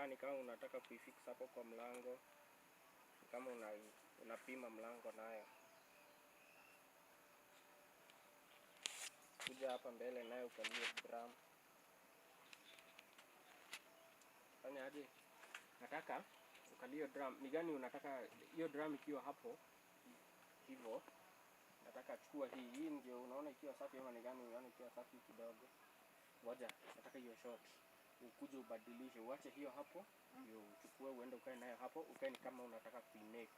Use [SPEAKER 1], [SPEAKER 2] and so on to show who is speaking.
[SPEAKER 1] Unakaa ni kama unataka kuifix hapo kwa mlango, ni kama unapima mlango nayo. Kuja hapa mbele nayo ukalie drum. Fanya aje? Nataka ukalie drum. Ni gani unataka hiyo drum ikiwa hapo hivyo? Nataka chukua hii. Hii ndio unaona ikiwa safi ama ni gani unaona ikiwa safi kidogo? Ngoja, nataka hiyo shot. Ukuje ubadilishe, uache hiyo hapo, ndio uchukue uende ukae nayo hapo, ukae ni kama unataka kuimake.